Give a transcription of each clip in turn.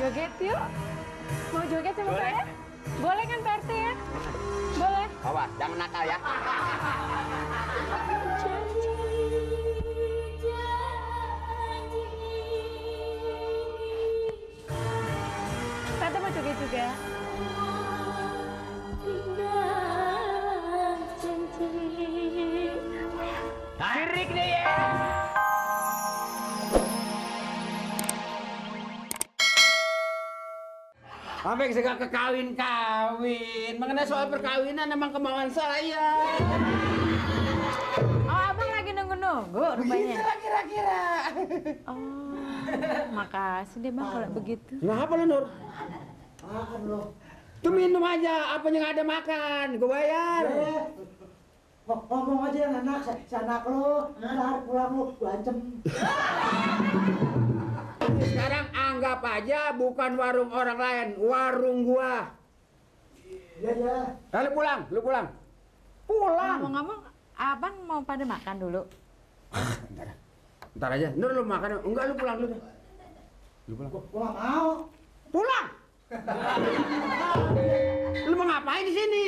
Joget yuk. Mau joget sama saya? Boleh kan Pak RT ya? Boleh. Awas, jangan nakal ya. Pak RT mau joget juga? Sirik nih ya. Sampai segala kekawin-kawin. Mengenai soal perkawinan emang kemauan saya. Oh, abang lagi nunggu-nunggu rupanya. Kira-kira. Oh, makasih deh bang kalau begitu. Kenapa lu, Nur? Makan lo. Tuh minum aja, apanya nggak ada makan. Gue bayar. Ngomong aja yang enak, anak lo, ntar pulang lo, gue ancam. Sekarang anggap aja bukan warung orang lain, warung gua. Iya. Lu pulang. Pulang. Ngomong-ngomong, abang mau pada makan dulu? Ntar aja. Nur lu makan. Enggak, lu pulang dulu deh. Lu pulang. Gue gak mau. Pulang. Lu mau ngapain di sini?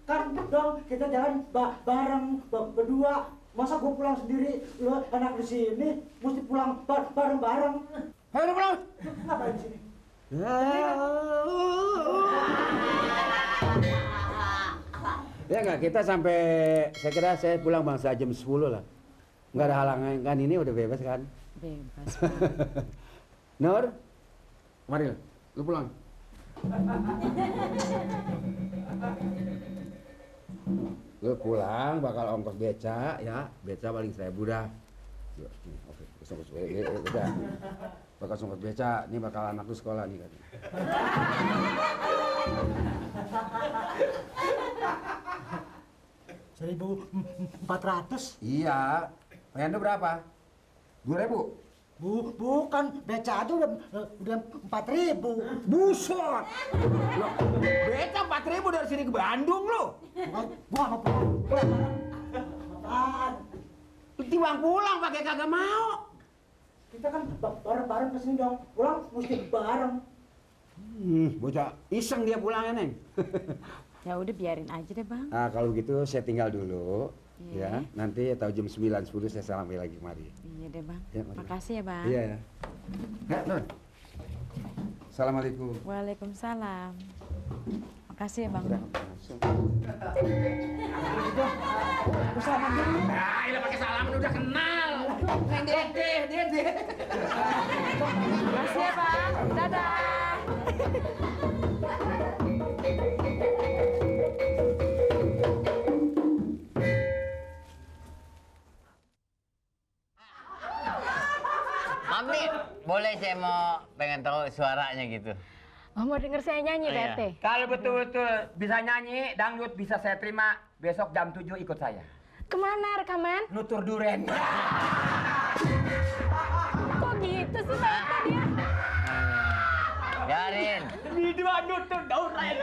Kan dong kita jalan bareng berdua. Masa gue pulang sendiri, lo anak di sini mesti pulang bareng-bareng. Ayo lu pulang. Ngapain di sini? Ya enggak, kita sampai saya kira saya pulang bangsa jam 10 lah. Enggak ada halangan kan, ini udah bebas kan? Bebas. Nur, mari lu pulang. Lu pulang bakal ongkos beca ya, beca paling 1.000 dah. Oke, udah. Bakal ongkos beca, ini bakal anak lu sekolah nih kan. 1.400. Iya. Pengen lu berapa? 2.000? Bukan, beca aja udah 4.000. Buset! Loh, beca 4.000 dari sini ke Bandung lu. Gua mau pulang. Apaan? Lu timbang pulang pakai kagak mau. Kita kan bareng-bareng kesini dong. Pulang mesti bareng. Bocah iseng dia pulangnya, Neng. Ya udah biarin aja deh bang. Nah, kalau gitu saya tinggal dulu. Iya. Ya, nanti tahu jam 9.10 saya sampai lagi kemari. Iya deh bang. Ya, mari. Makasih ya bang. Iya ya. Ya, Nun. Assalamualaikum. Waalaikumsalam. Makasih ya bang. Udah, langsung. Bersama dulu. Nah, ini pakai salaman udah kenal. Neng deh. Makasih ya bang. Dadah. Mami, boleh saya mau pengen tahu suaranya gitu. Oh, mau denger saya nyanyi Pak Iya. RT? Kalau betul-betul bisa nyanyi, dangdut bisa saya terima. Besok jam 7 ikut saya. Kemana rekaman? Nutur duren. Kok gitu sih Pak RT dia? Biarin. Video nutur duren.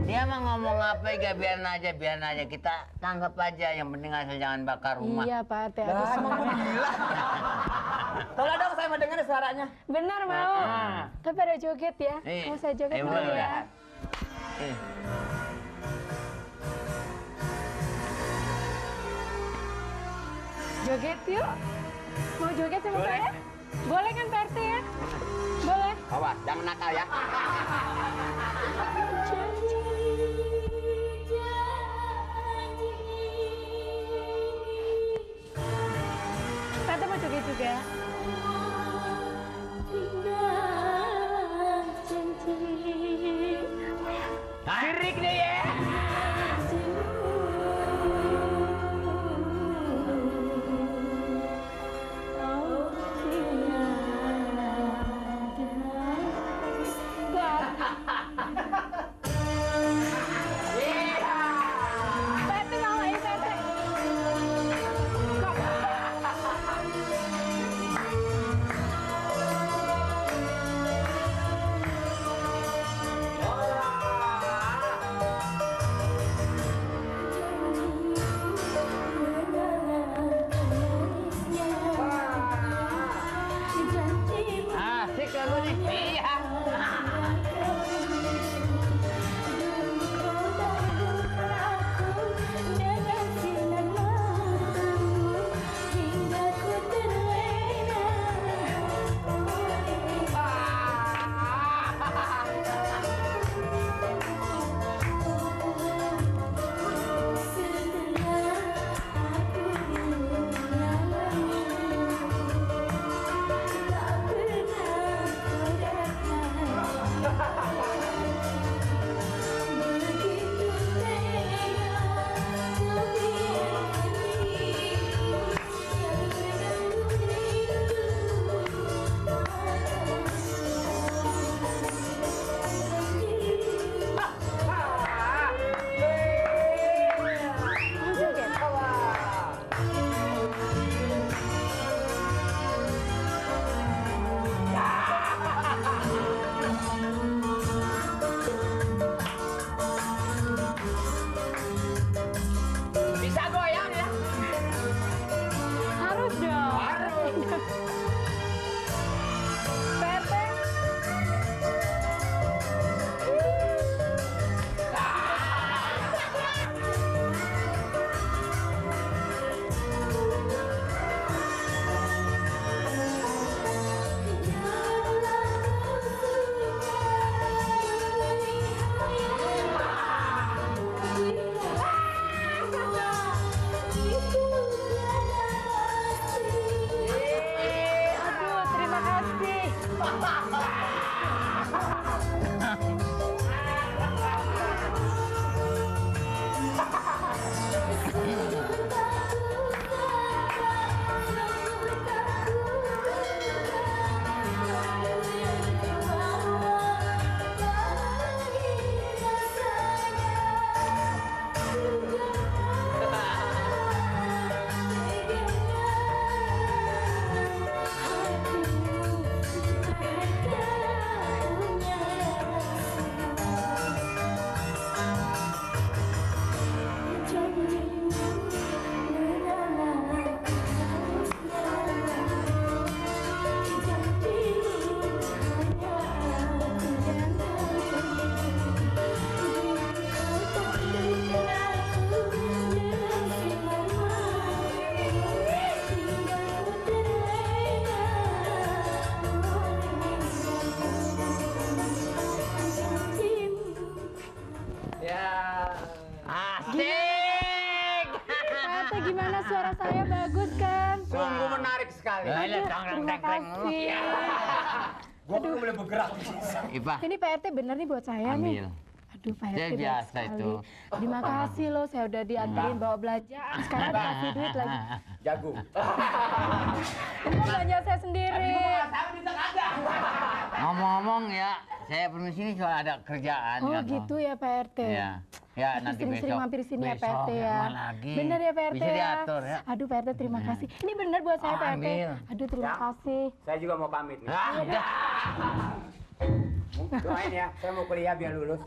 Dia mah ngomong apa ya biarin aja. Kita tanggap aja, yang penting asal jangan bakar rumah. Iya Pak RT, aku semua Gila. Tolong dong saya mau dengar suaranya. benar mau. Tapi pada joget ya. Mau saya joget mau boleh. ya. Eh. Joget yuk. Mau joget sama saya? Boleh kan Pak RT ya? Boleh. Awas, jangan nakal ya. Pak RT mau joget juga? Sirik nih ya. RT gimana suara saya bagus kan? Sungguh menarik sekali. Aduh, terima kasih. Gua belum boleh bergerak. Ipa, Ini Pak RT bener nih buat saya nih. ambil. Aduh Pak Ya, RT baik biasa sekali. itu. Terima kasih loh, saya udah dianterin bawa belanjaan. Sekarang dikasih duit lagi. Jagung. Ini belanja saya sendiri. Ngomong-ngomong ya, saya permisi nih soal ada kerjaan. Oh ya, toh. gitu ya Pak RT. Iya. Ya, Tapi nanti sering-sering besok. mampir sini ya Pak Besok RT ya. mana lagi? Bener ya Pak RT Bisa ya. diatur ya. Aduh Pak RT terima kasih. Ini bener buat saya Oh, Pak RT. ambil. Aduh terima kasih. Saya juga mau pamit nih. Ah, udah. Doain ya, saya mau kuliah biar lulus.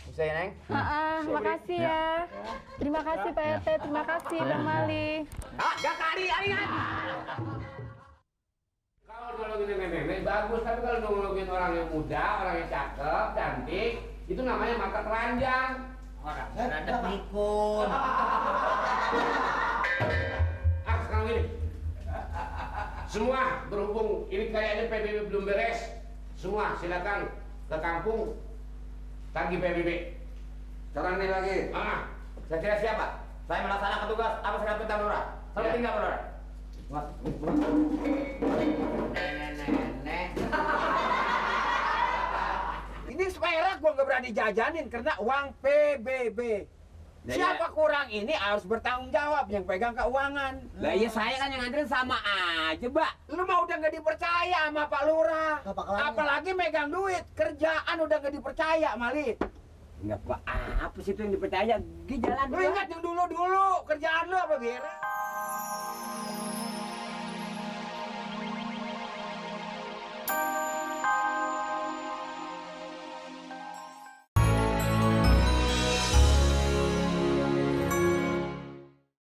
Bisa ya, Neng? Makasih ya. Terima kasih Pak RT, terima kasih Bang Mali. Ah, gak kali, ingat. Kalau nolongin nenek bagus, tapi kalau nolongin orang yang muda, orang yang cakep, cantik, itu namanya mata telanjang. Ada pikun. Ah, sekarang gini. Semua berhubung ini kayaknya PBB belum beres, semua silakan ke kampung tagih PBB. Sekarang ini lagi. Saya kira siapa? Saya melaksanakan tugas apa sekarang perintah Lurah. Sampai Ya. tinggal Lurah. Nenek. Ini perak gua nggak berani jajanin karena uang PBB. Siapa kurang ini harus bertanggung jawab yang pegang keuangan. Lah iya saya kan yang nganterin sama aja, Mbak. Lu mah udah nggak dipercaya sama Pak Lurah. Apalagi megang duit, kerjaan udah nggak dipercaya, Mali. Enggak Pak, apa sih itu yang dipercaya? Gi jalan. Lu ingat yang dulu-dulu, kerjaan lu apa beres?